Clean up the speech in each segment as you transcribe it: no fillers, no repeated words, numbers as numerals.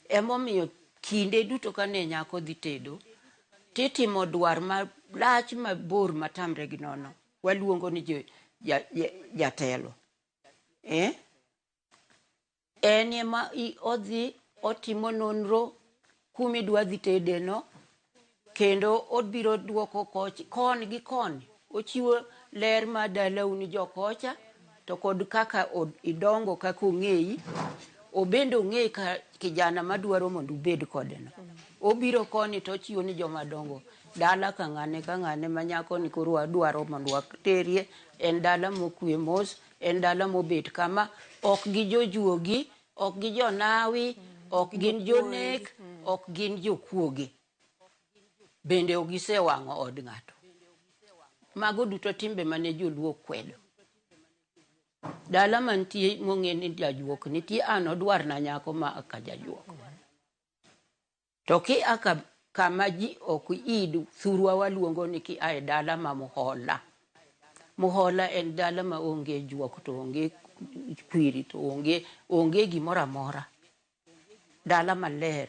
Emomiyo kinde duto kane nyako dhi tedo, titimo dwar malach mabor matamre gi nono. Waluongo ni jatelo. Eh? En ema odhi otimo nonro kumidwa dhi tedeno, kendo obiro duoko koch koni gi koni. Ochiwo ler mar dalau ni jokocha to kod kaka idongo kaka ong'eyi. Obende ong'e ka kijana madwaro mondo ubed kodeno. Obiro koni to ochiwo ni joma dongo dala ka ng'ane ka ng'ane ma nyako ni koro wadwaro mondo waterie en dala mokwe mos, en dala mobet kama, ok gi jojuogi, ok gi jonawi, ok gin jonek, ok gin jokuoge. Bende ok gisewang'o od ng'ato. Mago duto timbe mane joluo kwedo. Dala mantie mong'e ni jajuok nitie an odwarna nyako ma ka jajuok. To ki aka kama ji ok id thurwa waluongo ni ki a e dala ma muhola. Muhola en dala ma onge juok to onge kwiri to onge onge gimoro amora. Dala maler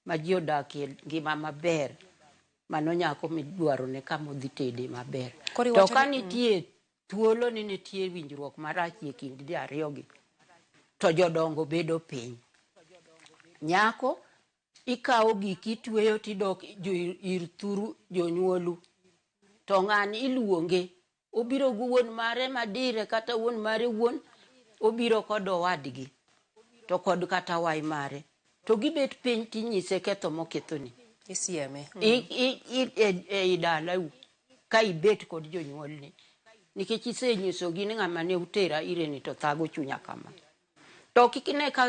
ma ji odakie ngima maber. Mano nyako midwaro ne kama odhi tede maber. To ka nitie thuolo ni nitie winjruok marach e kind ji ariyogi, to jodongo bedo piny. Nyako ikawo giki itweyo tidok ir thuru jonyuolu. To ng'ani iluonge, obiro gi wuon mare madire kata wuon mare wuon, obiro kod owadgi to kod kata wai mare. To gibet piny tinyise ketho mokethoni. Isieme. E dalau ka ibet kod jonyuolni. Nikech isenyisogi ni ng'ama ne utera ire ni to thago chunya kama. To kik ine ka